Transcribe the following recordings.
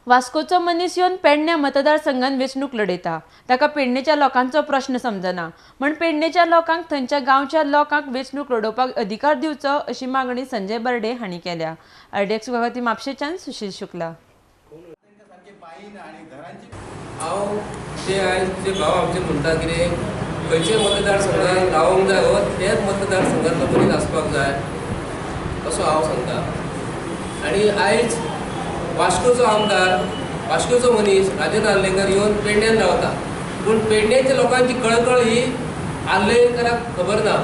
वास्कोचो मनीस येवन पेडण्या मतदारसंघात वेंचणूक लढयता, ताका पेडणेच्या लोकांचो प्रश्न समजना म्हण पेडणेच्या लोकांक थंयच्या गांवच्या लोकांक वेंचणूक लढोवपाक अधिकार दिवचो अशी मागणी संजय बर्डे हांणी केल्या. आरडीएक्स खातीर म्हापशेंच्यान सुशील शुक्ला. हांव जे आयज जे भाव आमचे म्हणटा कितें खंयचे मतदारसंघात रावंक जाय हो तेच मतदारसंघातलो मनीस आसपाक जाय असो हांव सांगता. आनी आयज वास्कोचो आमदार, वास्कोचो मनीस राजेंद्र आर्लेकर येवन पेडण्यान रावता, पूण पेडण्याच्या लोकांची कळकळ ही आर्लेकराक खबर ना.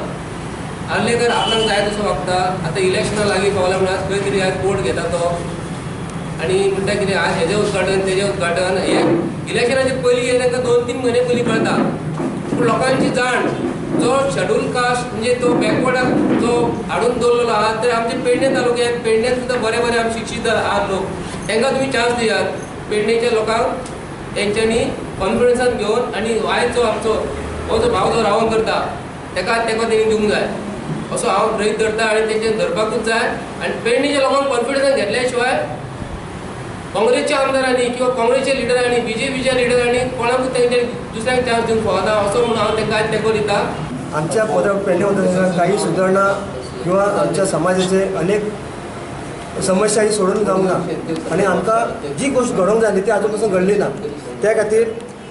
आर्लेकर आपणाक जाय तसो वागता. आतां इलेक्शनां लागीं पावल्या म्हणून आज खंय तरी आज वोट घेता तो आनी म्हणटा कितें आज हेजें उद्घाटन तेजें उद्घाटन. हे इलेक्शनाचे पयलीं हे तांकां 2-3 म्हयने पयलीं कळटा, पूण लोकांची जाण जो शेड्यूल कास्ट म्हणजे तो बॅकवर्डाक जो हाडून दवरलेलो आहा, तर आमच्या पेडणे तालुक्यात पेडण्यान सुद्दां बरे बरे आमी शिक्षीत आहात लोक, तांकां तुमी चान्स दियात. पेडणेच्या लोकांक तेंच्यांनी कॉन्फिडन्सान घेवन आनी आयज जो आमचो हो जो भाव जो रावोन करता ताका तेका तेणी दिवंक जाय असो हांव गृहीत धरता आनी तेंच्यांनी धरपाकूच जाय. आनी पेडणेच्या लोकांक कॉन्फिडन्सान घेतल्या शिवाय काँग्रेसच्या आमदारांनी किंवा काँग्रेसच्या लिडरांनी, बीजेपीच्या लिडरांनी कोणाकूच तेंच्यांनी दुसऱ्यांक चान्स दिवंक फावना असो म्हणून हांव तांकां आयज तेंको दिता. आमच्या पेडणे मतदारसंघात काही सुधारणा किंवा आमच्या समाजाचे अनेक समस्या ही सोडून जावंक ना आनी आमकां जी गोश्ट घडोवंक जाय ती आजून पसून घडली ना. त्या खातीर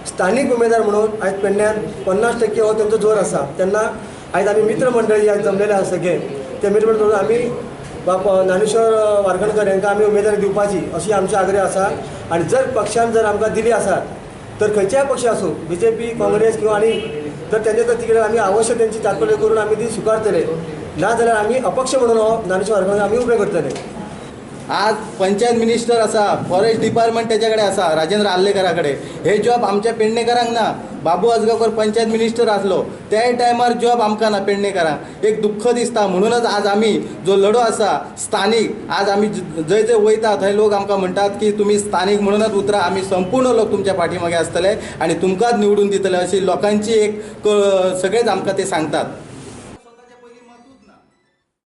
स्थानीक उमेदवार म्हणून आयज पेडण्यान 50% हो तेंचो जोर आसा. तेन्ना आयज आमी मित्र मंडळी आयज जमलेले आसा सगळे, ते मित्र मंडळी आमी बाप ज्ञानेश्वर वारखंडकर हांकां आमी उमेदवारी दिवपाची अशी आमची आग्रह आसा. आनी जर पक्षान जर आमकां दिली आसा तर खंयच्याय पक्ष आसूं, बीजेपी, काँग्रेस किंवा आनी, तर तेंचे तर तिकडे आमी अवश्य तेंची तात्पर्य करून आमी ती स्विकारतले, ना जाल्यार आमी अपक्ष म्हणून हो ज्ञानेश्वर वारखंडकर आमी उबे करतले. आज पंचायत मिनिस्टर आसा, फॉरेस्ट डिपार्टमेंट तेच्या कडेन आसा राजेंद्र आर्लेकरा कडेन. हे जॉब आमच्या पेडणेकरांक ना. बाबू आजगांवकर पंचायत मिनिस्टर आसलो त्या टायमार जॉब आमकां ना पेडणेकरांक. एक दुख्ख दिसता. म्हणूनच आज आमी जो लढो आसा स्थानीक, आज आमी जंय जंय वयता थंय लोक आमकां म्हणटात की तुमी स्थानीक म्हणूनच उतरा, आमी संपूर्ण लोक तुमच्या फाटीमागे आसतले आनी तुमकांच निवडून दितले अशी लोकांची एक सगळेच आमकां ते सांगतात.